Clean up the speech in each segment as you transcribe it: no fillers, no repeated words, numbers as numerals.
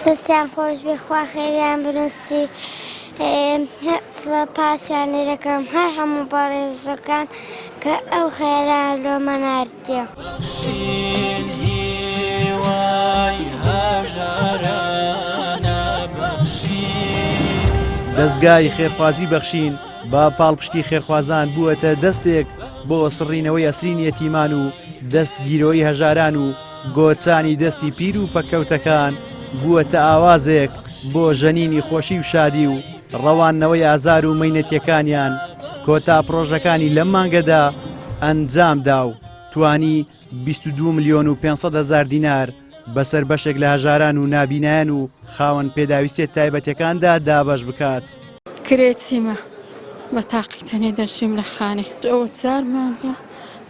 دەستیان خۆش بێ خوا خێریان بنووسی سپاسیان لێ دەکەم هەر هەموو بەڕێزەکان کە ئەو خێران لۆمە ناردیە. بەخشین هیوای هەژارانە بەخشین. دەزگای خێرخوازی بەخشین بە پاڵپشتی خێرخوازان بووەتە دەستێک بۆ سڕینەوەی ئەسرینی یەتیمان و دەست گیرۆی هەژاران و گۆچانی دەستی پیر و پەککەوتەکان بووەتە ئاوازێک بۆ ژەنینی خۆشی و شادی و ڕەواندنەوەی ئازار و مەینەتیەکانیان کۆتا پڕۆژەکانی لەم مانگەدا ئەنجامدا و توانی 22 ملیۆن و 500 هەزار دینار بەسەر بەشێک لە هەژاران و نابینایان و خاوەن پێداویستیە تایبەتیەکاندا دابەش بکات. کرێچیمە بە تاقی تەنێ دەژیم لە خانێ. ئەوە چار مانگە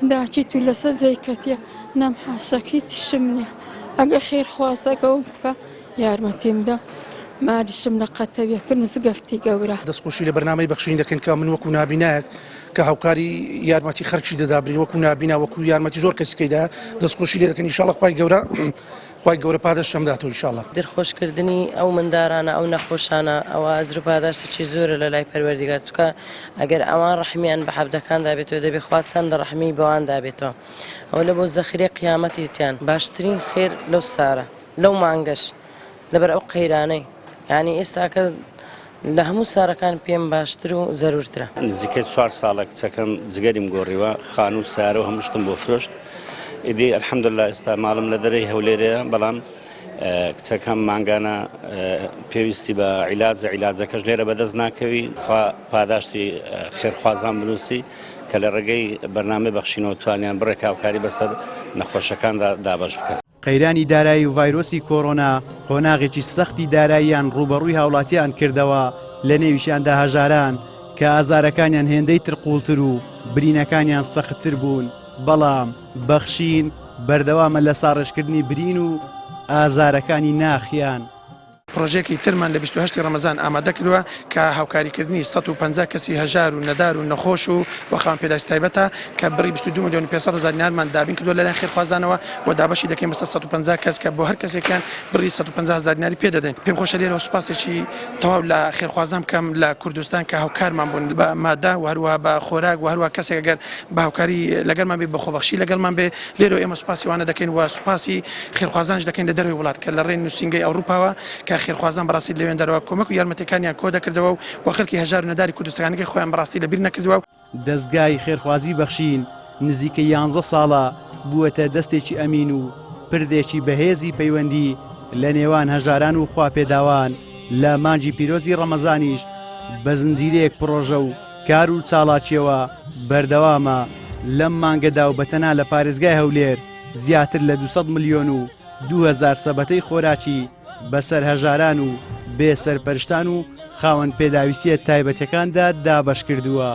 داچیت و لەسەر جێی کەتیە نەم حاشەک هیچیشم نیە ئەگە خێرخوازەکەوم بکە یارمەتیم دە ماریشم لە قەتەویە کرد مزگەفتی گەورە. دەستخۆشی لە بەرنامەی بەخشین دەکەین کە من وەکو نابینایەک کە هاوکاری یارمەتی خەرکی دەدابرین وەکو نابینا وەکو یارمەتی زۆر کەسیکەیدا دەستخۆشی لێ دەکەن ئیشاڵە خوای گەورە خوای گەورە پاداشتیان بداتەوە ان شاء اللە. دلخۆشکردنی ئەو مندارانە ئەو نەخۆشانە ئەوە ئەجر و پاداشتێکی زۆرە لە لای پەروەردگار چونکە ئەگەر ئەوان ڕەحمیان بە عەبدەکان دابێتەوە دەبێ خوا چەند ڕەحمی بەوان دابێتەوە ئەوە لە بۆ زەخیرەی قیامەتیتیان باشترین خێر لەو سارە لەو مانگەش لەبەر ئەو قەیرانەی یانی ئێستاکە لە هەموو سارەکان پێم باشتر و زەرورترە. نزیکەی چوار ساڵە کچەکەم جگەریم گۆڕیوە، خانوو و سەیارە و هەموو شتم بۆ فرۆشت. ئیدی الحمدللە ئێستا ماڵم لە دەرەی هەولێرەیە، بەڵام کچەکەم مانگانە پێویستی بە عیلاجە، عیلاجەکەش لێرە بەدەست ناکەوی. خوا پاداشتی خێرخوازان بنووسی کە لە ڕێگەی بەرنامەی بەخشینەوە توانیان بڕێک هاوکاری بەسەر نەخۆشەکاندا دابەش بکەن. قەیرانی دارایی و ڤایرۆسی کۆرۆنا قۆناغێکی سەختی داراییان ڕووبەڕووی هاوڵاتیان کردەوە، لەنێویشیاندا هەژاران کە ئازارەکانیان هێندەی تر قووڵتر و برینەکانیان سەختتر بوون، بەڵام بەخشین بەردەوامە لە ساڕێژکردنی برین و ئازارەکانی ناخیان. پڕۆژەیەکی ترمان لە 28 ی ڕەمەزان ئامادە کردووە کە هاوکاریکردنی 150 کەسی هەژار و نەدار و نەخۆش و و خاوەن پێداویستی تایبەتە کە بڕی 22 ملیۆن و 500 هەزار دینارمان دابین کردووە لەلایەن خێرخوازانەوە و دابەشی دەکەین بەسەر 150 کەس کە بۆ هەر کەسێکیان بڕی 150 هەزار دیناری پێ دەدەین. پێم خۆشە لێرەوە سوپاسێکی تەواو لە خێرخوازان بکەم لە کوردستان کە هاوکارمان بوون بە مادە و هەروەها بە خۆراک و هەروەها کەسێک ئەگەر بە هاوکاری لەگەڵمان بێ بە خۆبەخشی لەگەڵمان بێ لێرەوە ئێمە سوپاسی وانە دەکەین و سوپاسی خێرخوازانیش دەکەین لە دەرەوەی وڵات کە لە ڕێی نووسینگەی ئەوروپاوە کە خێرخوازان بەڕاستی لەوێندەرەوە کۆمەک و یارمەتیەکانیان کۆدەکردەوە و خەلکی هەژار و نەداری کوردستانەکەی خۆیان بەڕاستی لەبیر نەکردوە. دەزگای خێرخوازی بەخشین نزیکەی یانزە ساڵە بووەتە دەستێکی ئەمین و پردێکی بەهێزی پەیوەندی لە نێوان هەژاران و خواپێداوان، لە مانگی پیرۆزی ڕەمەزانیش بە زنجیرەیەک پڕۆژە و کار و چاڵاکییەوە بەردەوامە، لەم مانگەدا و بەتەنها لە پارێزگای هەولێر زیاتر لە 200 ملیۆن و 2000 سەبەتەی خۆراکی بەسەر هەژاران و بێ سەرپەرشتان و خاوەن پێداویستییە تایبەتەکاندا دابەشکردووە.